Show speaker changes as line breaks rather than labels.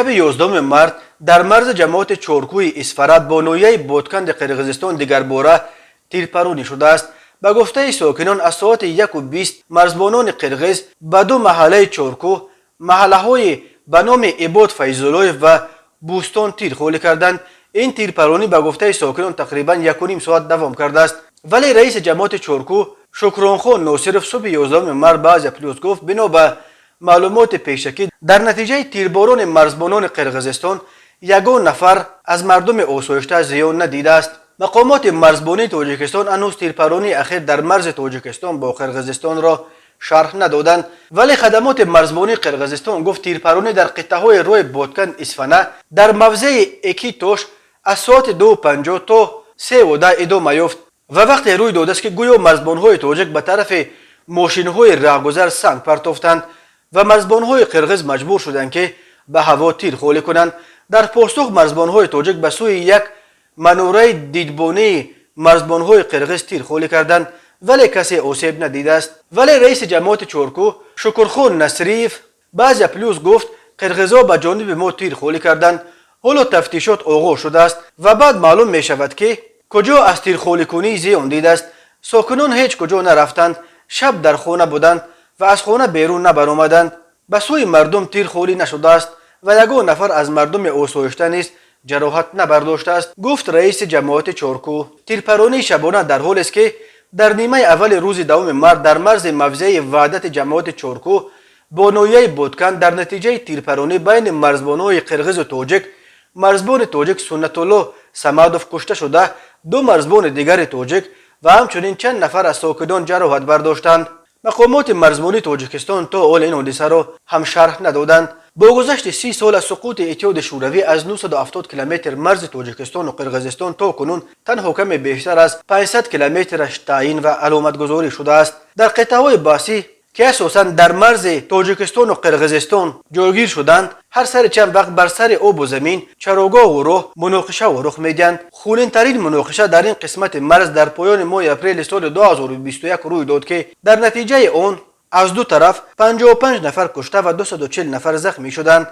Шаби 11 март дар марзи ҷамоати Чоркӯи Исфара бо ноҳияи Ботканди Қирғизистон дигарбора тирпаронӣ шудааст. Ба гуфтаи сокинон, аз соати 1:20 марзбонони қирғиз ба ду маҳаллаи Чоркӯ, маҳаллаҳои ба номи Ибод Файзуллоев ва Бӯстон, тир холӣ карданд. Ин тирпаронӣ, ба гуфтаи сокинон, тақрибан 1,5 соат давом кардааст. Вале раиси ҷамоати Чоркӯ Шукронхон Носиров субҳи 11 март ба Азия Плюс гуфт, бино ба маълумоти пешакӣ, дар натиҷаи тирборони марзбонони Қирғизистон ягон нафар аз мардуми осоишта зиён надидааст. Мақомоти марзбонии Тоҷикистон ҳанӯз тирпаронии ахир дар марзи Тоҷикистон бо Қирғизистонро шарҳ надоданд. Вале хадамоти марзбонии Қирғизистон гуфт, тирпаронӣ дар қитъаҳои роҳи Боткан Исфана дар мавзеи Эки Тош аз соати 2:50 то 3:10 идома ёфт ва вақте рӯй додааст, ки гӯё марзбонҳои тоҷик ба тарафи мошинҳои раҳгузар санг партофтанд ва марзбонҳои қирғиз маҷбур шуданд, ки ба ҳаво тир холӣ кунанд. Дар посух марзбонҳои тоҷик ба сӯи як манораи дидбонии марзбонҳои қирғиз тир холӣ карданд, вале касе осеб надидааст. Вале раиси ҷамоати Чоркӯ Шукурхон Насриев ба Азия Плюс гуфт, қирғизҳо ба ҷониби мо тир холӣ карданд, ҳоло тафтишот оғоз шудааст ва баъд маълум мешавад, ки куҷо аз тирхоликунӣ зиён дидааст. Сокинон ҳеҷ куҷо нарафтанд, шаб дар хона буданд ва аз хона берун набаромаданд. Ба сӯи мардум тир холӣ нашудааст ва ягон нафар аз мардуми осоишта низ ҷароҳат набардоштааст, гуфт раиси ҷамоати Чоркӯ. Тирпаронии шабона дар ҳолест, ки дар нимаи аввали рӯзи 10 март дар марзи мавзеи Ваҳдати ҷамоати Чоркӯ бо ноҳияи Ботканд дар натиҷаи тирпаронӣ байни марзбонҳои қирғизу тоҷик марзбони тоҷик Суннатулло Самадов кушта шуда, ду марзбони дигари тоҷик ва ҳамчунин чанд нафар аз сокинон ҷароҳат бардоштанд. Мақомоти марзбонии Тоҷикистон то ҳол ин ҳодисаро ҳам шарҳ надоданд. Бо гузашти 30 сол аз суқути Иттиҳоди Шӯравӣ, аз 970 километр марзи Тоҷикистону Қирғизистон то кунун танҳо каме бештар аз 500 километраш таъйин ва аломатгузорӣ шудааст. Дар қитъаҳои баҳсӣ, ки асосан дар марзи Тоҷикистону Қирғизистон ҷойгир шуданд, ҳар сари чанд вақт бар сари обу замин, чарогоҳу роҳ муноқишаву рух медиҳанд. Хунинтарин муноқиша дар ин қисмати марз дар поёни моҳи апрели соли 2021 рӯй дод, ки дар натиҷаи он аз ду тараф 55 нафар кушта ва 240 нафар захмӣ шуданд.